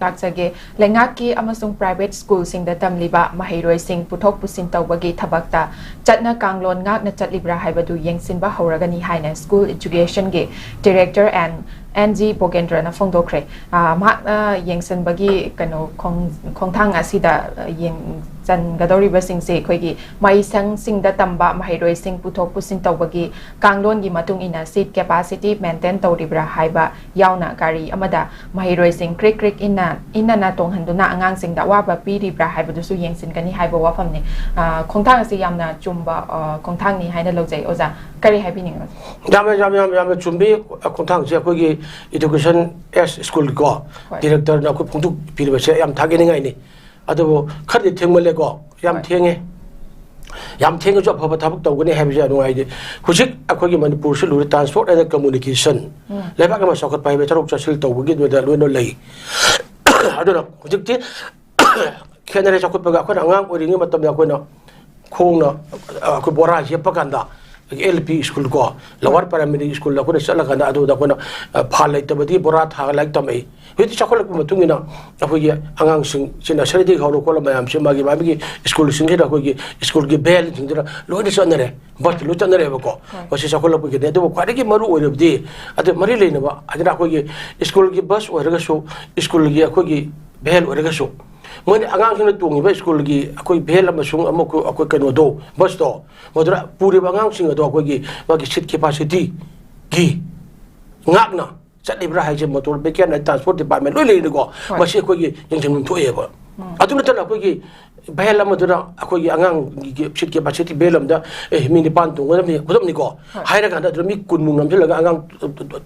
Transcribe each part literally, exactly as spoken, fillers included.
ꯂꯥꯛꯆꯒꯦ꯫ ꯂꯩꯉꯥꯛꯀꯤ ꯑꯃꯁꯨꯡ private schoolꯁꯤꯡꯗ ꯇꯝꯂꯤꯕ ꯃꯍꯩꯔꯣꯏꯁꯤꯡ ꯄꯨꯊꯣꯛ ꯄꯨꯁꯤꯟ ꯇꯧꯕꯒꯤ ꯊꯕꯛꯇ ꯆꯠꯅ ꯀꯥꯡꯂꯣꯟ ꯉꯥꯛꯅ ꯆꯠꯂꯤꯕ꯭ꯔꯥ ꯍꯥꯏꯕꯗꯨ ꯌꯦꯡꯁꯤꯟꯕ ꯍꯧꯔꯒꯅꯤ ꯍꯥꯏꯅ school educationꯒꯤ director and N G ꯕꯣꯒꯦꯟꯗ꯭ꯔꯅ ꯐꯣꯡꯗꯣꯛꯈ꯭ꯔꯦ꯫ ꯑ, ꯃꯍꯥꯛꯅ ꯌꯦꯡꯁꯤꯟꯕꯒꯤ ꯀꯩꯅꯣ ꯈꯣꯡ-, ꯈꯣꯡꯊꯥꯡ ꯑꯁꯤꯗ, ꯑ, ꯌꯦꯡꯁꯤꯟꯒꯗꯧꯔꯤꯕꯁꯤꯡꯁꯦ ꯑꯩꯈꯣꯏꯒꯤ ꯃꯍꯩꯁꯪꯁꯤꯡꯗ ꯇꯝꯕ ꯃꯍꯩꯔꯣꯏꯁꯤꯡ ꯄꯨꯊꯣꯛ ꯄꯨꯁꯤꯟ ꯇꯧꯕꯒꯤ ꯀꯥꯡꯂꯣꯟꯒꯤ ꯃꯇꯨꯡ ꯏꯟꯅ seat capacity maintain ꯇꯧꯔꯤꯕ꯭ꯔꯥ ꯍꯥꯏꯕ ꯌꯥꯎꯅ ꯒꯥꯔꯤ ꯑꯃꯗ ꯃꯍꯩꯔꯣꯏꯁꯤꯡ ꯀ꯭ꯔꯤꯛ ꯀ꯭ꯔꯤꯛ ꯏꯟꯅ, ꯏꯟꯅꯅ ꯇꯣꯡꯍꯟꯗꯨꯅ ꯑꯉꯥꯡꯁꯤꯡꯗ ꯑꯋꯥꯕ ꯄꯤꯔꯤꯕ꯭ꯔꯥ ꯍꯥꯏꯕꯗꯨꯁꯨ ꯌꯦꯡꯁꯤꯟꯒꯅꯤ ꯍꯥꯏꯕ ꯋꯥꯐꯝꯅꯤ꯫ ꯑ, ꯈꯣꯡꯊꯥꯡ ꯑꯁꯤ ꯌꯥꯝꯅ ꯆꯨꯝꯕ, ꯑ, ꯈꯣꯡꯊꯥꯡꯅꯤ ꯍꯥꯏꯅ ꯂꯧꯖꯩ꯫ ꯑꯣꯖꯥ, ꯀꯔꯤ ꯍꯥꯏꯕꯤꯅꯤꯡꯉꯤ? ꯌꯥꯝꯅ, ꯌꯥꯝ, ꯌꯥꯝ, ꯌꯥꯝꯅ ꯆꯨꯝꯃꯤ꯫ ꯈꯣꯡꯊꯥꯡꯁꯦ ꯑꯩꯈꯣꯏꯒꯤ education as schoolꯒꯤꯀꯣ, ꯍꯣꯏ꯫ Directorꯅ ꯑꯩꯈꯣꯏ ꯐꯣꯡꯗꯣꯛꯄꯤꯔꯤꯕꯁꯦ ꯌꯥꯝ ꯊꯥꯒꯠꯅꯤꯡꯉꯥꯏꯅꯤ꯫ ꯑꯗꯨꯕꯨ ꯈꯔꯗꯤ ꯊꯦꯡꯃꯜꯂꯦꯀꯣ, ꯌꯥꯝ ꯍꯣꯏ꯫ ꯊꯦꯡꯉꯦ꯫ ꯌꯥꯝ ꯊꯦꯡꯉꯁꯨ ꯑꯐꯕ ꯊꯕꯛ ꯇꯧꯒꯅꯤ ꯍꯥꯏꯕꯁꯦ ꯌꯥꯝ ꯅꯨꯡꯉꯥꯏꯇꯦ꯫ ꯍꯧꯖꯤꯛ ꯑꯩꯈꯣꯏꯒꯤ ꯃꯅꯤꯄꯨꯔꯁꯤ ꯂꯨꯔꯦ, transport and communication, ꯎꯝ꯫ ꯂꯩꯕꯥꯛ ꯑꯃ ꯆꯥꯎꯈꯠꯄ ꯍꯥꯏꯕ ꯊꯕꯛ ꯆꯠꯁꯤꯜ ꯇꯧꯕꯒꯤ ꯃꯗꯨꯗ ꯂꯣꯏꯅ ꯂꯩ꯫ ꯑꯗꯨꯅ ꯍꯧꯖꯤꯛꯇꯤ ꯈꯦꯠꯅꯔꯦ ꯆꯥꯎꯈꯠꯄꯒ꯫ ꯑꯩꯈꯣꯏꯅ ꯑꯉꯥꯡ ꯑꯣꯏꯔꯤꯉꯩ ꯃꯇꯝꯗ ꯑꯩꯈꯣꯏꯅ ꯈꯣꯡꯅ, ꯑ, ꯑꯩꯈꯣꯏ ꯕꯣꯔꯥ ꯌꯦꯞꯄ ꯀꯥꯟꯗ, ꯑꯩꯈꯣꯏꯒꯤ L P school ꯀꯣ, lower primary schoolꯗ ꯑꯩꯈꯣꯏꯅ ꯆꯠꯂꯀꯥꯟꯗ ꯑꯗꯨꯗ ꯑꯩꯈꯣꯏꯅ, ꯑ, ꯐꯥꯜ ꯂꯩꯇꯕꯗꯤ ꯕꯣꯔꯥ ꯊꯥꯔꯒ ꯂꯥꯏꯔꯤꯛ ꯇꯝꯃꯛꯏ꯫ ꯍꯧꯖꯤꯛꯇꯤ ꯆꯥꯎꯈꯠꯂꯛꯄꯒꯤ ꯃꯇꯨꯡ ꯏꯟꯅ ꯑꯩꯈꯣꯏꯒꯤ ꯑꯉꯥꯡꯁꯤꯡꯁꯤ nurseryꯗꯒꯤ ꯍꯧꯔ ꯈꯣꯠꯂ ꯃꯌꯥꯝꯁꯦ ꯃꯥꯒꯤ, ꯃꯥꯒꯤ schoolꯁꯤꯡꯁꯤꯗ ꯑꯩꯈꯣꯏꯒꯤ schoolꯒꯤ vanꯁꯤꯡꯁꯤꯗ ꯂꯣꯏꯅ ꯆꯠꯅꯔꯦ, busꯇ ꯂꯣꯏ ꯆꯠꯅꯔꯦꯕꯀꯣ꯫ ꯍꯣꯏ꯫ ꯃꯁꯤ ꯆꯥꯎꯈꯠꯂꯛꯄꯒꯤꯅꯦ꯫ ꯑꯗꯨꯕꯨ ꯈ꯭ꯋꯥꯏꯗꯒꯤ ꯃꯔꯨ ꯑꯣꯏꯔꯕꯗꯤ, ꯑꯗꯨ ꯃꯔꯤ ꯂꯩꯅꯕ, ꯑꯗꯨꯅ ꯑꯩꯈꯣꯏꯒꯤ schoolꯒꯤ bus ꯑꯣꯏꯔꯒꯁꯨ, schoolꯒꯤ ꯑꯩꯈꯣꯏꯒꯤ van ꯑꯣꯏꯔꯒꯁꯨ, ꯃꯣꯏꯅ ꯑꯉꯥꯡꯁꯤꯡꯅ ꯇꯣꯡꯉꯤꯕ schoolꯒꯤ ꯑꯩꯈꯣꯏ van ꯑꯃꯁꯨꯡ ꯑꯃꯨꯛ ꯑꯩꯈꯣꯏ ꯀꯩꯅꯣꯗꯣ, busꯇꯣ, ꯃꯗꯨꯗ ꯄꯨꯔꯤꯕ ꯑꯉꯥꯡꯁꯤꯡ ꯑꯗꯣ ꯑꯩꯈꯣꯏꯒꯤ ꯃꯥꯒꯤ seat capacityꯒꯤ ꯉꯥꯛꯅ ꯆꯠꯂꯤꯕ꯭ꯔꯥ ꯍꯥꯏꯁꯦ motor vehicle and transport department ꯂꯣꯏ ꯂꯩꯔꯤꯀꯣ꯫ ꯍꯣꯏ꯫ ꯃꯁꯤ ꯑꯩꯈꯣꯏꯒꯤ ꯌꯦꯡꯁꯤꯟꯐꯝ ꯊꯣꯛꯑꯦꯕ꯫ ꯎꯝ꯫ ꯑꯗꯨ ꯅꯠꯇꯅ ꯑꯩꯈꯣꯏꯒꯤ van ꯑꯃꯗꯨꯅ ꯑꯩꯈꯣꯏꯒꯤ ꯑꯉꯥꯡꯒꯤ seat capacity van ꯑꯃꯗ, "ꯑꯦ, ꯃꯤ ꯅꯤꯄꯥꯟ ꯇꯣꯡꯒꯗꯕꯅꯤ, ꯈꯨꯗꯝꯅꯤꯀꯣ", ꯍꯣꯏ꯫ ꯍꯥꯏꯔꯀꯥꯟꯗ ꯑꯗꯨꯗ ꯃꯤ ꯀꯨꯟꯃꯨꯛ ꯅꯝꯁꯤꯜꯂꯒ ꯑꯉꯥꯡ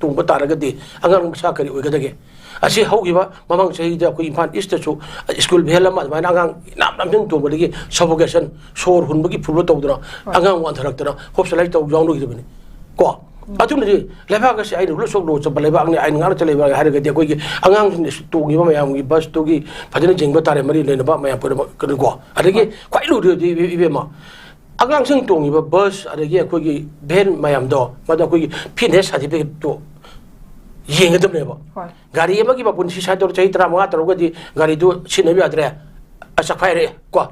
ꯇꯣꯡꯕ ꯇꯥꯔꯒꯗꯤ ꯑꯉꯥꯡ ꯃꯁꯥ ꯀꯔꯤ ꯑꯣꯏꯒꯗꯒꯦ? ꯑꯁꯤ ꯍꯧꯈꯤꯕ ꯃꯃꯥꯡ ꯆꯍꯤꯗ ꯑꯩꯈꯣꯏ ꯏꯝꯐꯥꯜ Eastꯇꯁꯨ school van ꯑꯃ ꯑꯗꯨꯃꯥꯏꯅ ꯑꯉꯥꯡ ꯌꯥꯝ ꯅꯝꯁꯤꯟ ꯇꯣꯡꯕꯗꯒꯤ suffocation, ꯁꯣꯔ ꯍꯨꯟꯕꯒꯤ ꯐꯤꯕꯝ ꯇꯧꯗꯅ ꯍꯣꯏ꯫ ꯑꯉꯥꯡ ꯋꯥꯟꯊꯔꯛꯇꯅ hospitalise ꯇꯧ ꯌꯥꯎꯅꯈꯤꯕꯅꯤ꯫ ꯀꯣ? ꯎꯝ꯫ ꯑꯗꯨꯅꯗꯤ ꯂꯩꯕꯥꯛ ꯑꯁꯤ ꯑꯩꯅ ꯂꯣꯏ ꯁꯣꯛ ꯂꯣ ꯆꯠꯄ ꯂꯩꯕꯥꯛꯅꯤ, ꯑꯩꯅ ꯉꯥꯛꯅ ꯆꯠꯂꯤꯕ ꯍꯥꯏꯔꯒꯗꯤ ꯑꯩꯈꯣꯏꯒꯤ ꯑꯉꯥꯡꯁꯤꯡꯅ ꯇꯣꯡꯉꯤꯕ ꯃꯌꯥꯝꯒꯤ busꯇꯨꯒꯤ ꯐꯖꯅ ꯌꯦꯡꯕ ꯇꯥꯔꯦ, ꯃꯔꯤ ꯂꯩꯅꯕ ꯃꯌꯥꯝ ꯄꯨꯝꯅꯃꯛ꯫ ꯀꯣ? ꯑꯗꯒꯤ ꯍꯣꯏ꯫ ꯈ꯭ꯋꯥꯏ ꯂꯨꯔꯤꯗꯤ ꯏꯕꯦꯝꯃ, ꯑꯉꯥꯡꯁꯤꯡ ꯇꯣꯡꯉꯤꯕ bus ꯑꯗꯒꯤ ꯑꯩꯈꯣꯏꯒꯤ van ꯃꯌꯥꯝꯗꯣ, ꯃꯗꯨ ꯑꯩꯈꯣꯏꯒꯤ fitness certificateꯇꯣ ꯌꯦꯡꯒꯗꯕꯅꯦꯕ꯫ ꯒꯥꯔꯤ ꯑꯃꯒꯤ ꯃꯄꯨꯟꯁꯤ ꯁꯨꯃꯥꯏꯅ ꯇꯧꯔ ꯆꯍꯤ ꯇꯔꯥꯃꯉꯥ ꯇꯧꯔꯒꯗꯤ ꯒꯥꯔꯤꯗꯨ ꯁꯤꯖꯤꯟꯅꯕ ꯌꯥꯗ꯭ꯔꯦ, ꯑ, ꯆꯥꯛꯐꯥꯏꯔꯦ ꯀꯣ꯫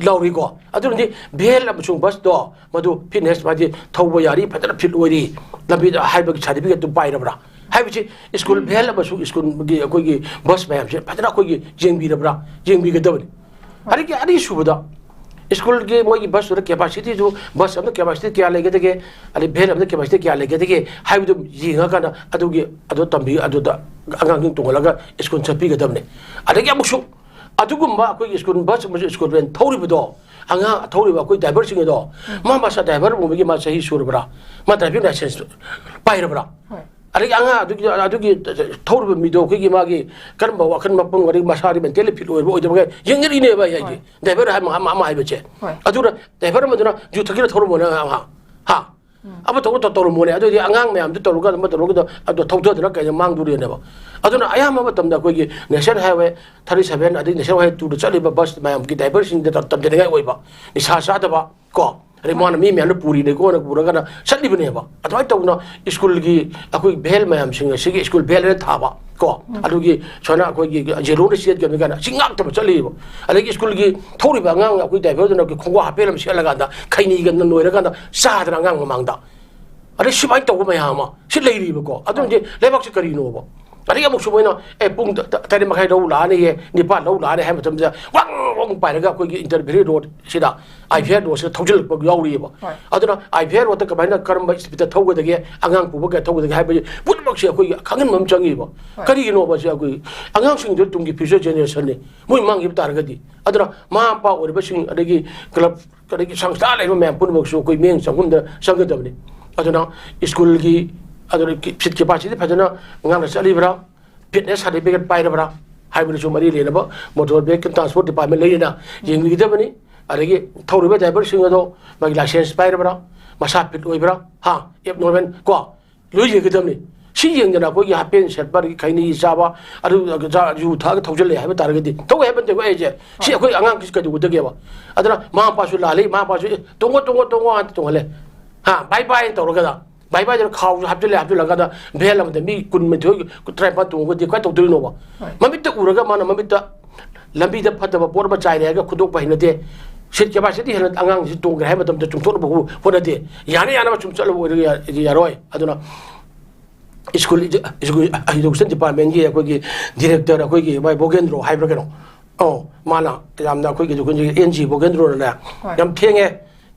ꯂꯧꯔꯤꯀꯣ꯫ ꯑꯗꯨꯅꯗꯤ ꯚꯦꯟ ꯑꯃꯁꯨꯡ ꯕꯁꯇꯣ ꯃꯗꯨ ꯐꯤꯠꯅꯦꯁ, ꯃꯥꯗꯤ ꯊꯧꯕ ꯌꯥꯔꯤ, ꯐꯖꯅ ꯐꯤꯠ ꯑꯣꯏꯔꯤ, ꯂꯝꯕꯤꯗ ꯍꯥꯏꯕꯒꯤ ꯁꯥꯔꯇꯤꯐꯤꯀꯦꯠꯇꯨ ꯄꯥꯏꯔꯕ꯭ꯔꯥ? ꯍꯥꯏꯕꯁꯤ ꯁ꯭ꯀꯨꯜ ꯚꯦꯟ ꯑꯃꯁꯨꯡ ꯁ꯭ꯀꯨꯜꯒꯤ ꯑꯩꯈꯣꯏꯒꯤ ꯕꯁ ꯃꯌꯥꯝꯁꯦ ꯐꯖꯅ ꯑꯩꯈꯣꯏꯒꯤ ꯌꯦꯡꯕꯤꯔꯕ꯭ꯔꯥ? ꯌꯦꯡꯕꯤꯒꯗꯕꯅꯤ꯫ ꯑꯗꯒꯤ ꯑꯅꯤꯁꯨꯕꯗ, ꯁ꯭ꯀꯨꯜꯒꯤ ꯃꯣꯏꯒꯤ ꯕꯁꯇꯨꯗ ꯀꯦꯄꯥꯁꯤꯇꯤꯗꯨ, ꯕꯁ ꯑꯃꯗ ꯀꯦꯄꯥꯁꯤꯇꯤ ꯀꯌꯥ ꯂꯩꯒꯗꯒꯦ, ꯑꯗꯩ ꯚꯦꯟ ꯑꯃꯗ ꯀꯦꯄꯥꯁꯤꯇꯤ ꯀꯌꯥ ꯂꯩꯒꯗꯒꯦ ꯍꯥꯏꯕꯗꯨ ꯌꯦꯡꯉꯀꯥꯟꯗ ꯑꯗꯨꯒꯤ ꯑꯗꯨ ꯇꯝꯕꯤ, ꯑꯗꯨꯗ ꯑꯉꯥꯡꯁꯤꯡ ꯇꯣꯡꯍꯜꯂꯒ ꯁ꯭ꯀꯨꯜ ꯆꯠꯄꯤꯒꯗꯕꯅꯤ꯫ ꯑꯗꯒꯤ ꯑꯃꯨꯛꯁꯨ ꯑꯗꯨꯒꯨꯝꯕ ꯑꯩꯈꯣꯏꯒꯤ ꯁ꯭ꯀꯨꯜ ꯕꯁ ꯑꯃꯁꯨꯡ ꯁ꯭ꯀꯨꯜ ꯚꯦꯟ ꯊꯧꯔꯤꯕꯗꯣ, ꯑꯉꯥꯡ ꯊꯧꯔꯤꯕ ꯑꯩꯈꯣꯏ ꯗ꯭ꯔꯥꯏꯚꯔꯁꯤꯡ ꯑꯗꯣ ꯃꯥ ꯃꯁꯥ ꯗ꯭ꯔꯥꯏꯚꯔ ꯑꯣꯏꯕꯒꯤ ꯃꯥ ꯆꯍꯤ ꯁꯨꯔꯕ꯭ꯔꯥ, ꯃꯥ ꯗ꯭ꯔꯥꯏꯚꯤꯡ ꯂꯥꯏꯁꯦꯟꯁ ꯄꯥꯏꯔꯕ꯭ꯔꯥ? ꯑꯗꯒꯤ ꯑꯉꯥꯡ ꯑꯗꯨꯒꯤ, ꯑꯗꯨꯒꯤ ꯊꯧꯔꯤꯕ ꯃꯤꯗꯣ ꯑꯩꯈꯣꯏꯒꯤ ꯃꯥꯒꯤ ꯀꯔꯝꯕ ꯋꯥꯈꯜ ꯃꯄꯨꯡ, ꯑꯗꯒꯤ ꯃꯁꯥꯗꯤ ꯃꯦꯟꯇꯦꯜꯂꯤ ꯐꯤꯠ ꯑꯣꯏꯕ ꯑꯣꯏꯗꯕꯒ ꯌꯦꯡꯅꯔꯤꯅꯦꯕ ꯑꯩ ꯍꯥꯏꯁꯦ꯫ ꯗ꯭ꯔꯥꯏꯚꯔ ꯍꯥꯏꯕ ꯑꯃ, ꯑꯃ ꯍꯥꯏꯕꯁꯦ꯫ ꯑꯗꯨꯅ ꯗ꯭ꯔꯥꯏꯚꯔ ꯑꯃꯗꯨꯅ ꯌꯨ ꯊꯛꯀꯤꯔ ꯊꯧꯔꯝꯃꯣꯅꯦ, ꯍꯥ? ꯍꯥ? ꯑꯃ ꯇꯧꯔꯒ ꯇꯧ-, ꯇꯧꯔꯝꯃꯣꯅꯦ꯫ ꯑꯗꯨꯑꯣꯏꯗꯤ ꯑꯉꯥꯡ ꯃꯌꯥꯝꯗꯨ ꯇꯧꯔꯒ ꯑꯃ ꯇꯧꯔꯒ ꯑꯗꯣ ꯊꯧꯊꯗꯅ ꯀꯩꯅꯣ ꯃꯥꯡꯗꯣꯔꯤꯅꯦꯕ꯫ ꯑꯗꯨꯅ ꯑꯌꯥꯝꯕ ꯃꯇꯝꯗ ꯑꯩꯈꯣꯏꯒꯤ National Highway thirty seven ꯑꯗꯩ National Highway two ꯗ ꯆꯠꯂꯤꯕ ꯕꯁ ꯃꯌꯥꯝꯒꯤ ꯗ꯭ꯔꯥꯏꯚꯔꯁꯤꯡꯗ ꯇꯝꯖꯅꯤꯡꯉꯥꯏ ꯑꯣꯏꯕ, ꯅꯤꯁꯥ ꯆꯥꯗꯕ ꯀꯣ, ꯑꯗꯩ ꯃꯥꯅ ꯃꯤ ꯃꯌꯥꯝꯅ ꯄꯨꯔꯤꯅꯦꯀꯣꯅ ꯄꯨꯔꯒꯅ ꯆꯠꯂꯤꯕꯅꯦꯕ꯫ ꯑꯗꯨꯃꯥꯏꯅ ꯇꯧꯗꯅ ꯁ꯭ꯀꯨꯜꯒꯤ ꯑꯩꯈꯣꯏ ꯚꯦꯟ ꯃꯌꯥꯝꯁꯤꯡ ꯑꯁꯤꯒꯤ ꯁ꯭ꯀꯨꯜ ꯚꯦꯟ ꯍꯥꯏꯅ ꯊꯥꯕ ꯀꯣ, ꯑꯗꯨꯒꯤ ꯁꯨꯃꯥꯏꯅ ꯑꯩꯈꯣꯏꯒꯤ ꯖꯦꯔꯣꯗ ꯆꯦꯟꯒꯅꯤ ꯀꯥꯏꯅ ꯑꯁꯤ ꯉꯥꯛꯇꯕ ꯆꯠꯂꯤꯕ꯫ ꯑꯗꯒꯤ ꯁ꯭ꯀꯨꯜꯒꯤ ꯊꯧꯔꯤꯕ ꯑꯉꯥꯡ ꯑꯩꯈꯣꯏ ꯗ꯭ꯔꯥꯏꯚꯔꯗꯨꯅ ꯑꯩꯈꯣꯏ ꯈꯣꯡꯒ꯭ꯔꯥꯎ ꯍꯥꯞꯄꯦꯟ ꯑꯃ ꯁꯦꯠꯂꯀꯥꯟꯗ ꯈꯩꯅꯤꯒ ꯅꯣꯏꯔꯀꯥꯟꯗ ꯆꯥꯗꯅ ꯑꯉꯥꯡ ꯃꯃꯥꯡꯗ꯫ ꯑꯗꯩ ꯁꯨꯃꯥꯏꯅ ꯇꯧꯕ ꯃꯌꯥꯝ ꯑꯃ ꯁꯤ ꯂꯩꯔꯤꯕꯀꯣ꯫ ꯑꯗꯨꯅꯗꯤ ꯂꯩꯕꯥꯛꯁꯤ ꯀꯔꯤꯅꯣꯕ? ꯑꯗꯒꯤ ꯑꯃꯨꯛꯁꯨ ꯃꯣꯏꯅ, "ꯑꯦ, ꯄꯨꯡ ꯇ-, ꯇ-, ꯇꯔꯦꯠ ꯃꯈꯥꯏ ꯂꯧ ꯂꯥꯛꯑꯅꯤꯌꯦ, ꯅꯤꯄꯥꯟ ꯂꯧ ꯂꯥꯛꯑꯅꯤ" ꯍꯥꯏꯕ ꯃꯇꯝꯗ ꯋꯥꯡ ꯋꯥꯡ ꯄꯥꯏꯔꯒ ꯑꯩꯈꯣꯏꯒꯤ ꯏꯟꯇꯔ ꯚꯦꯂꯤ ꯔꯣꯗꯁꯤꯗ, ꯑꯥꯏ ꯚꯤ ꯑꯥꯔ ꯔꯣꯗꯁꯤꯗ ꯊꯧꯖꯤꯜꯂꯛꯄ ꯌꯥꯎꯔꯤꯑꯕ꯫ ꯑꯗꯨꯅ ꯑꯥꯏ ꯚꯤ ꯑꯥꯔ ꯔꯣꯗꯇ ꯀꯃꯥꯏꯅ, ꯀꯔꯝꯕ ꯁ꯭ꯄꯤꯗꯇ ꯊꯧꯒꯗꯒꯦ, ꯑꯉꯥꯡ ꯄꯨꯕ ꯀꯌꯥ ꯊꯧꯒꯗꯒꯦ ꯍꯥꯏꯕꯁꯤ ꯄꯨꯝꯅꯃꯛꯁꯦ ꯑꯩꯈꯣꯏꯒꯤ ꯈꯪꯍꯟꯕ ꯑꯃ ꯆꯪꯉꯤꯕ꯫ ꯀꯔꯤꯒꯤꯅꯣꯕ ꯁꯤ? ꯑꯩꯈꯣꯏ ꯑꯉꯥꯡꯁꯤꯡꯗꯨ ꯇꯨꯡꯒꯤ ꯐ꯭ꯌꯨꯆꯔ ꯖꯦꯅꯦꯔꯦꯁꯟꯅꯤ, ꯃꯣꯏ ꯃꯥꯡꯈꯤꯕ ꯇꯥꯔꯒꯗꯤ꯫ ꯑꯗꯨꯅ ꯃꯃꯥ ꯃꯄꯥ ꯑꯣꯏꯔꯤꯕꯁꯤꯡ, ꯑꯗꯒꯤ ꯀ꯭ꯂꯕ, ꯑꯗꯒꯤ ꯁꯪꯁꯊꯥ ꯂꯩꯕ ꯃꯌꯥꯝ ꯄꯨꯝꯅꯃꯛꯁꯨ ꯑꯩꯈꯣꯏ ꯃꯤꯠꯌꯦꯡ ꯆꯪꯐꯝꯗ ꯆꯪꯒꯗꯕꯅꯤ꯫ ꯑꯗꯨꯅ ꯁ꯭ꯀꯨꯜꯒꯤ, ꯑꯗꯨꯅ ꯀꯤ-, ꯁꯤꯠ ꯀꯦꯄꯥꯁꯤꯇꯤ ꯐꯖꯅ ꯑꯉꯥꯡꯅ ꯆꯠꯂꯤꯕ꯭ꯔꯥ, ꯐꯤꯠꯅꯦꯁ ꯁꯥꯔꯇꯤꯐꯤꯀꯦꯠ ꯄꯥꯏꯔꯕ꯭ꯔꯥ ꯍꯥꯏꯕꯗꯨꯁꯨ ꯃꯔꯤ ꯂꯩꯅꯕ ꯃꯣꯇꯣꯔ ꯚꯦꯍꯤꯀꯜ ꯇ꯭ꯔꯥꯟꯁꯄꯣꯔꯠ ꯗꯤꯄꯥꯔꯠꯃꯦꯟ ꯂꯩꯔꯤꯅ ꯌꯦꯡꯕꯤꯒꯗꯕꯅꯤ꯫ ꯑꯗꯒꯤ ꯊꯧꯔꯤꯕ ꯗ꯭ꯔꯥꯏꯚꯔꯁꯤꯡ ꯑꯗꯣ ꯃꯥꯒꯤ ꯂꯥꯏꯁꯦꯟꯁ ꯄꯥꯏꯔꯕ꯭ꯔꯥ, ꯃꯁꯥ ꯐꯤꯠ ꯑꯣꯏꯕ꯭ꯔꯥ, ꯍꯥ, ꯑꯦꯕꯅꯣꯔꯃꯦꯜ ꯀꯣ, ꯂꯣꯏ ꯌꯦꯡꯒꯗꯕꯅꯤ꯫ ꯁꯤ ꯌꯦꯡꯗꯅ ꯑꯩꯈꯣꯏꯒꯤ ꯍꯥꯄꯦꯟ ꯁꯦꯠꯄ, ꯑꯗꯒꯤ ꯈꯩꯅꯤ ꯆꯥꯕ, ꯑꯗꯨ ꯆꯥ-, ꯌꯨ ꯊꯛꯑꯒ ꯊꯧꯖꯤꯜꯂꯛꯑꯦ ꯍꯥꯏꯕ ꯇꯥꯔꯒꯗꯤ, ꯊꯧꯕ ꯍꯥꯏꯕ ꯅꯠꯇꯦꯀꯣ ꯑꯩꯁꯦ, ꯁꯤ ꯑꯩꯈꯣꯏ ꯑꯉꯥꯡꯁꯤ ꯀꯩꯗꯧꯒꯗꯒꯦꯕ? ꯑꯗꯨꯅ ꯃꯃꯥ ꯃꯄꯥꯁꯨ ꯂꯥꯜꯂꯤ, ꯃꯃꯥ ꯃꯄꯥꯁꯨ, "ꯑꯦ, ꯇꯣꯡꯉꯣ, ꯇꯣꯡꯉꯣ, ꯇꯣꯡꯉꯣ" ꯍꯥꯏꯅ ꯇꯣꯡꯍꯜꯂꯦ, ꯍꯥ, "ꯕꯥꯏ ꯕꯥꯏ" ꯍꯥꯏꯅ ꯇꯧꯔꯒ꯫ ꯕꯥꯏ ꯕꯥꯏꯗꯅ ꯈꯥꯎꯁꯨ ꯍꯥꯞꯆꯤꯜꯂꯦ, ꯍꯥꯞꯆꯤꯜꯂꯒ ꯚꯦꯟ ꯑꯃꯗ ꯃꯤ ꯀꯨꯟꯃꯥꯊꯣꯏ, ꯇꯔꯥꯅꯤꯄꯥꯟ ꯇꯣꯡꯉꯒꯗꯤ ꯀꯃꯥꯏꯅ ꯇꯧꯗꯣꯔꯤꯅꯣꯕ? ꯍꯣꯏ꯫ ꯃꯃꯤꯠꯇ ꯎꯔꯒ ꯃꯥꯅ ꯃꯃꯤꯠꯇ ꯂꯝꯕꯤꯗ ꯐꯠꯇꯕ ꯄꯣꯠ ꯑꯃ ꯆꯥꯏꯔꯦ ꯍꯥꯏꯔꯒ ꯈꯨꯗꯣꯛꯄ ꯍꯩꯅꯗꯦ꯫ ꯁꯤꯠ ꯀꯦꯄꯥꯁꯤꯇꯤ ꯍꯦꯟꯅ ꯑꯉꯥꯡꯁꯤ ꯇꯣꯡꯈ꯭ꯔꯦ ꯍꯥꯏꯕ ꯃꯇꯝꯗ ꯆꯨꯝꯊꯣꯛꯅꯕ ꯍꯣꯠꯅꯗꯦ꯫ ꯌꯥꯅ ꯌꯥꯅꯕ ꯁꯨꯝ ꯆꯠꯂꯕ ꯑꯣꯏꯔꯒ ꯌꯥ-, ꯌꯥꯔꯣꯏ꯫ ꯑꯗꯨꯅ ꯁ꯭ꯀꯨꯜ ꯏꯖꯨ-, ꯁ꯭ꯀꯨꯜ ꯏꯖꯨꯀꯦꯁꯟ ꯗꯤꯄꯥꯔꯠꯃꯦꯟꯒꯤ ꯑꯩꯈꯣꯏꯒꯤ ꯗꯤꯔꯦꯛꯇꯔ, ꯑꯩꯈꯣꯏꯒꯤ ꯃꯥꯏ ꯚꯣꯒꯦꯟꯗ꯭ꯔꯣ ꯍꯥꯏꯕ꯭ꯔꯥ ꯀꯩꯅꯣ? ꯑꯧ, ꯃꯥꯅ ꯌꯥꯝꯅ ꯑꯩꯈꯣꯏꯒꯤ, ꯑꯩꯈꯣꯏꯒꯤ ꯑꯦꯟ ꯖꯤ ꯚꯣꯒꯦꯟꯗ꯭ꯔꯣꯅꯅꯦ, ꯍꯣꯏ꯫ ꯌꯥꯝ ꯊꯦꯡꯉꯦ꯫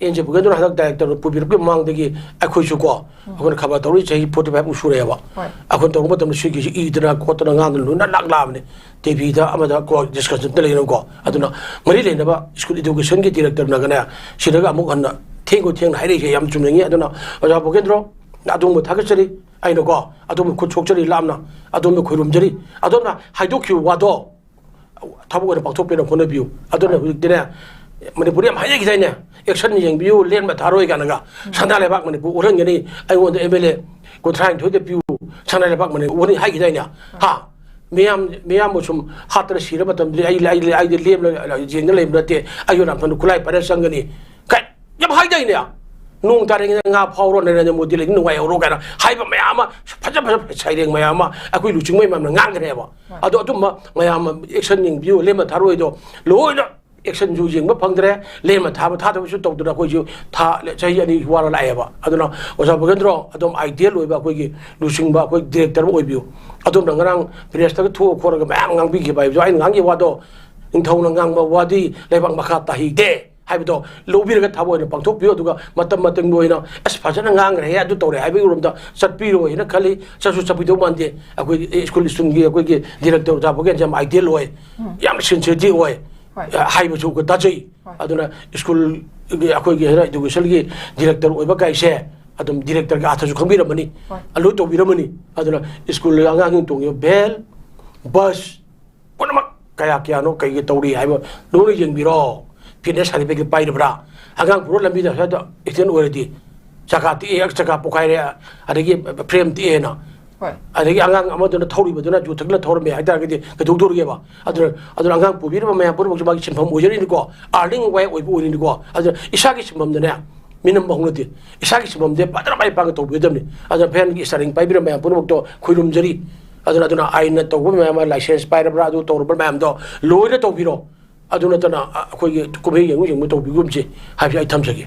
ꯑꯦꯟ ꯖꯤ ꯚꯣꯒꯦꯟꯗ꯭ꯔꯣꯅ ꯍꯟꯗꯛ ꯗꯥꯏꯔꯦꯛꯇꯔ ꯄꯨꯕꯤꯔꯛꯄꯒꯤ ꯃꯃꯥꯡꯗꯒꯤ ꯑꯩꯈꯣꯏꯁꯨ ꯀꯣ, ꯎꯝ꯫ ꯑꯩꯈꯣꯏꯅ ꯈꯕꯔ ꯇꯧꯔꯛꯏ ꯆꯍꯤ forty five ꯃꯨꯛ ꯁꯨꯔꯦꯕ꯫ ꯍꯣꯏ꯫ ꯑꯩꯈꯣꯏꯅ ꯇꯧꯔꯨꯕ ꯃꯇꯝꯗ ꯁꯤꯒꯤꯁꯤ ꯏꯗꯅ ꯈꯣꯠꯇꯅ ꯉꯥꯡꯗꯅ ꯂꯣꯏꯅ ꯂꯥꯛꯂꯛꯑꯕꯅꯤ꯫ ꯇꯤ ꯚꯤꯗ ꯑꯃꯗ ꯀꯣ ꯗꯤꯁꯀꯁꯟꯗ ꯂꯩꯅꯀꯣ꯫ ꯑꯗꯨꯅ ꯃꯔꯤ ꯂꯩꯅꯕ ꯁ꯭ꯀꯨꯜ ꯏꯗꯨꯀꯦꯁꯟꯒꯤ ꯗꯤꯔꯦꯛꯇꯔꯅꯒꯅꯦ, ꯁꯤꯗꯒ ꯑꯃꯨꯛ ꯍꯟꯅ ꯊꯦꯡꯈꯣ ꯊꯦꯡꯅ ꯍꯥꯏꯔꯛꯏꯁꯦ ꯌꯥꯝ ꯆꯨꯝꯅꯤꯡꯉꯤ꯫ ꯑꯗꯨꯅ ꯑꯣꯖꯥ ꯚꯣꯒꯦꯟꯗ꯭ꯔꯣ, ꯑꯗꯣꯝꯕꯨ ꯊꯥꯒꯠꯆꯔꯤ꯫ ꯑꯩꯅꯀꯣ, ꯑꯗꯣꯝꯕꯨ ꯈꯨꯠ ꯁꯣꯛꯆꯔꯤ ꯂꯥꯞꯅ, ꯑꯗꯣꯝꯕꯨ ꯈꯣꯏꯔꯨꯝꯖꯔꯤ꯫ ꯑꯗꯣꯝꯅ ꯍꯥꯏꯗꯣꯛꯈꯤꯕ ꯋꯥꯗꯣ ꯊꯕꯛ ꯑꯣꯏꯅ ꯄꯥꯡꯊꯣꯛꯄꯤꯅꯕ ꯍꯣꯠꯅꯕꯤꯌꯨ꯫ ꯑꯗꯨꯅ ꯍꯧꯖꯤꯛꯇꯤꯅꯦ, ꯃꯅꯤꯄꯨꯔꯗ ꯌꯥꯝ ꯍꯥꯏꯅꯈꯤꯗꯥꯏꯅꯦ, "ꯑꯦꯛꯁꯟ ꯌꯦꯡꯕꯤꯌꯨ, ꯂꯦꯟ ꯃꯊꯥꯔꯣꯏ" ꯀꯥꯏꯅꯒ꯫ ꯎꯝ꯫ ꯁꯅꯥ ꯂꯩꯕꯥꯛ ꯃꯅꯤꯄꯨꯔ ꯑꯣꯜꯍꯟꯒꯅꯤ, ꯑꯩꯉꯣꯟꯗ ꯑꯦꯝ ꯑꯦꯜ ꯑꯦ ꯀꯨꯟꯊ꯭ꯔꯥꯅꯤꯊꯣꯏꯗ ꯄꯤꯌꯨ, ꯁꯅꯥ ꯂꯩꯕꯥꯛ ꯃꯅꯤꯄꯨꯔ ꯑꯣꯜꯍꯟꯒꯅꯤ ꯍꯥꯏꯈꯤꯗꯥꯏꯅꯦ? ꯍꯥ? ꯃꯤꯌꯥꯝ, ꯃꯤꯌꯥꯝꯕꯨ ꯁꯨꯝ ꯍꯥꯠꯇꯅ ꯁꯤꯔ ꯃꯇꯝꯗꯨꯗꯤ ꯑꯩ, ꯑꯩ, ꯑꯩꯗꯤ ꯂꯦꯝꯅ ꯌꯦꯡꯅ ꯂꯩꯕ ꯅꯠꯇꯦ, ꯑꯩꯁꯨ ꯂꯥꯟꯐꯝꯗ ꯈꯨꯠꯂꯥꯏ ꯄꯥꯏꯔ ꯆꯪꯒꯅꯤ꯫ ꯀꯥꯏ ꯌꯥꯝ ꯍꯥꯏꯗꯥꯏꯅꯦ? "ꯅꯣꯡ ꯇꯥꯔꯤꯉꯩꯗ ꯉꯥ ꯐꯥꯎꯔꯣ, ꯅꯔꯦꯟꯗ꯭ꯔ ꯃꯣꯗꯤ ꯂꯩꯅꯤ, ꯅꯨꯡꯉꯥꯏꯍꯧꯔꯣ" ꯀꯥꯏꯅ ꯍꯥꯏꯕ ꯃꯌꯥꯝ ꯑꯃ, ꯐꯖ ꯐꯖ ꯁꯩꯔꯦꯡ ꯃꯌꯥꯝ ꯑꯃ ꯑꯩꯈꯣꯏ ꯂꯨꯆꯤꯡꯕ ꯃꯌꯥꯝꯅ ꯉꯥꯡꯈ꯭ꯔꯦꯕ꯫ ꯍꯣꯏ꯫ ꯑꯗꯣ ꯑꯗꯨꯝꯕ ꯃꯌꯥꯝ ꯑꯃ, "ꯑꯦꯛꯁꯟ ꯌꯦꯡꯕꯤꯌꯨ, ꯂꯦꯝꯅ ꯊꯥꯔꯣꯏꯗꯣ" ꯂꯣꯏꯅ ꯑꯦꯛꯁꯟꯁꯨ ꯌꯦꯡꯕ ꯐꯪꯗ꯭ꯔꯦ, ꯂꯦꯝꯅ ꯊꯥꯕ ꯊꯥꯗꯕꯁꯨ ꯇꯧꯗꯅ ꯑꯩꯈꯣꯏꯁꯨ ꯊꯥ, ꯆꯍꯤ ꯑꯅꯤ ꯋꯥꯔ ꯂꯥꯛꯑꯦꯕ꯫ ꯑꯗꯨꯅ ꯑꯣꯖꯥ ꯚꯣꯒꯦꯟꯗ꯭ꯔꯣ, ꯑꯗꯨꯝ ꯑꯥꯏꯗꯤꯌꯦꯜ ꯑꯣꯏꯕ ꯑꯩꯈꯣꯏꯒꯤ ꯂꯨꯆꯤꯡꯕ ꯑꯩꯈꯣꯏ ꯗꯤꯔꯦꯛꯇꯔ ꯑꯃ ꯑꯣꯏꯕꯤꯌꯨ꯫ ꯑꯗꯣꯝꯅ ꯉꯔꯥꯡ ꯄ꯭ꯔꯦꯁꯇꯒ ꯊꯣꯛꯑ ꯈꯣꯠꯂꯒ ꯃꯌꯥꯝ ꯉꯥꯡꯕꯤꯈꯤꯕ ꯍꯥꯏꯕꯗꯣ, ꯑꯩꯅ ꯉꯥꯡꯈꯤꯕ ꯋꯥꯗꯣ, "ꯅꯤꯡꯊꯧꯅ ꯉꯥꯡꯕ ꯋꯥꯗꯤ ꯂꯩꯕꯥꯛ ꯃꯈꯥ ꯇꯥꯍꯩꯗꯦ" ꯍꯥꯏꯕꯗꯣ ꯂꯧꯕꯤꯔꯒ ꯊꯕꯛ ꯑꯣꯏꯅ ꯄꯥꯡꯊꯣꯛꯄꯤꯌꯨ꯫ ꯑꯗꯨꯒ ꯃꯇꯝ ꯃꯇꯝꯒꯤ ꯑꯣꯏꯅ, "ꯑꯁ, ꯐꯖꯅ ꯉꯥꯡꯈ꯭ꯔꯦ, ꯑꯗꯨ ꯇꯧꯔꯦ" ꯍꯥꯏꯕꯒꯤ ꯔꯣꯝꯗ ꯆꯠꯄꯤꯔꯣꯏ ꯍꯥꯏꯅ ꯈꯜꯂꯤ꯫ ꯆꯠꯁꯨ ꯆꯠꯄꯤꯗꯧ ꯃꯥꯟꯗꯦ꯫ ꯑꯩꯈꯣꯏ ꯁ꯭ꯀꯨꯜ, ꯁ꯭ꯀꯨꯜꯒꯤ ꯑꯩꯈꯣꯏꯒꯤ ꯗꯤꯔꯦꯛꯇꯔ ꯑꯣꯖꯥ ꯚꯣꯒꯦꯟꯁꯦ ꯌꯥꯝ ꯑꯥꯏꯗꯤꯌꯦꯜ ꯑꯣꯏ, ꯎꯝ꯫ ꯌꯥꯝ ꯁꯤꯟꯁꯤꯌꯔꯤꯇꯤ ꯑꯣꯏ, ꯍꯣꯏ꯫ ꯍꯥꯏꯕꯁꯨ ꯑꯩꯈꯣꯏ ꯇꯥꯖꯩ꯫ ꯍꯣꯏ꯫ ꯑꯗꯨꯅ ꯁ꯭ꯀꯨꯜꯒꯤ, ꯑꯩꯈꯣꯏꯒꯤ ꯍꯥꯏꯌꯔ ꯏꯗꯨꯀꯦꯁꯟꯒꯤ ꯗꯤꯔꯦꯛꯇꯔ ꯑꯣꯏꯕ ꯀꯥꯏꯁꯦ ꯑꯗꯨꯝ ꯗꯤꯔꯦꯛꯇꯔꯒꯤ ꯑꯥꯊꯁꯨ ꯈꯪꯕꯤꯔꯝꯃꯅꯤ, ꯍꯣꯏ꯫ ꯂꯣꯏ ꯇꯧꯕꯤꯔꯝꯃꯅꯤ꯫ ꯑꯗꯨꯅ ꯁ꯭ꯀꯨꯜ ꯑꯉꯥꯡꯁꯤꯡ ꯇꯣꯡꯉꯤꯕ ꯚꯦꯟ, ꯕꯁ, ꯄꯨꯝꯅꯃꯛ ꯀꯌꯥ ꯀꯌꯥꯅꯣ, ꯀꯩꯒꯤ ꯇꯧꯔꯤ ꯍꯥꯏꯕ ꯂꯣꯏꯅ ꯌꯦꯡꯕꯤꯔꯣ꯫ ꯐꯤꯠꯅꯦꯁ ꯁꯥꯔꯇꯤꯐꯤꯀꯦꯠ ꯄꯥꯏꯔꯕ꯭ꯔꯥ? ꯑꯉꯥꯡ ꯄꯨꯔ ꯂꯝꯕꯤꯗ ꯁ꯭ꯋꯥꯏꯗ ꯑꯦꯛꯁꯤꯗꯦꯟ ꯑꯣꯏꯔꯗꯤ, ꯆꯀꯥ ꯇꯦꯛꯑꯦ, ꯆꯀꯥ ꯄꯣꯛꯈꯥꯏꯔꯦ, ꯑꯗꯒꯤ ꯐ꯭ꯔꯦꯝ ꯇꯦꯛꯑꯦꯅ, ꯍꯣꯏ꯫ ꯑꯗꯒꯤ ꯑꯉꯥꯡ ꯑꯃꯗꯨꯅ ꯊꯧꯔꯤꯕꯗꯨꯅ ꯌꯨ ꯊꯛꯂ ꯊꯧꯔꯝꯃꯦ ꯍꯥꯏꯇꯥꯔꯒꯗꯤ ꯀꯩꯗꯧꯗꯣꯔꯤꯒꯦꯕ? ꯑꯗꯨꯅ, ꯑꯗꯨꯅ ꯑꯉꯥꯡ ꯄꯨꯕꯤꯔꯤꯕ ꯃꯌꯥꯝ ꯄꯨꯝꯅꯃꯛꯁꯨ ꯃꯥꯒꯤ ꯁꯤꯟꯐꯝ ꯑꯣꯏꯖꯔꯤꯅꯤꯀꯣ, ꯑꯥꯔꯅꯤꯡ ꯋꯦ ꯑꯣꯏꯕ ꯑꯣꯏꯔꯤꯅꯤꯀꯣ꯫ ꯑꯗꯨꯅ ꯏꯁꯥꯒꯤ ꯁꯤꯟꯐꯝꯗꯅꯦ, ꯃꯤꯅꯝꯕ ꯍꯧꯅꯗꯦ꯫ ꯏꯁꯥꯒꯤ ꯁꯤꯟꯐꯝꯗꯤ ꯐꯖꯅ ꯃꯥꯏ ꯄꯥꯛꯅ ꯇꯧꯕꯤꯒꯗꯕꯅꯤ꯫ ꯑꯗꯨꯅ ꯐꯦꯟꯒꯤ ꯏꯁꯇꯥꯔꯤꯡ ꯄꯥꯏꯕꯤꯔꯝꯕ ꯃꯌꯥꯝ ꯄꯨꯝꯅꯃꯛꯇꯣ ꯈꯣꯏꯔꯨꯝꯖꯔꯤ꯫ ꯑꯗꯨꯅ, ꯑꯗꯨꯅ ꯑꯥꯏꯟꯅ ꯇꯧꯕ ꯃꯌꯥꯝ ꯑꯃ, ꯂꯥꯏꯁꯦꯟꯁ ꯄꯥꯏꯔꯕ꯭ꯔꯥ, ꯑꯗꯨ ꯇꯧꯔꯕ꯭ꯔꯥ ꯃꯌꯥꯝꯗꯣ ꯂꯣꯏꯅ ꯇꯧꯕꯤꯔꯣ꯫ ꯑꯗꯨ ꯅꯠꯇꯅ, ꯑ, ꯑꯩꯈꯣꯏꯒꯤ ꯀꯨꯝꯍꯩ ꯌꯦꯡꯉꯨ ꯌꯦꯡꯉꯨ ꯇꯧꯕꯤꯒꯨꯝꯁꯤ ꯍꯥꯏꯕꯁꯤ ꯑꯩ ꯊꯝꯖꯒꯦ꯫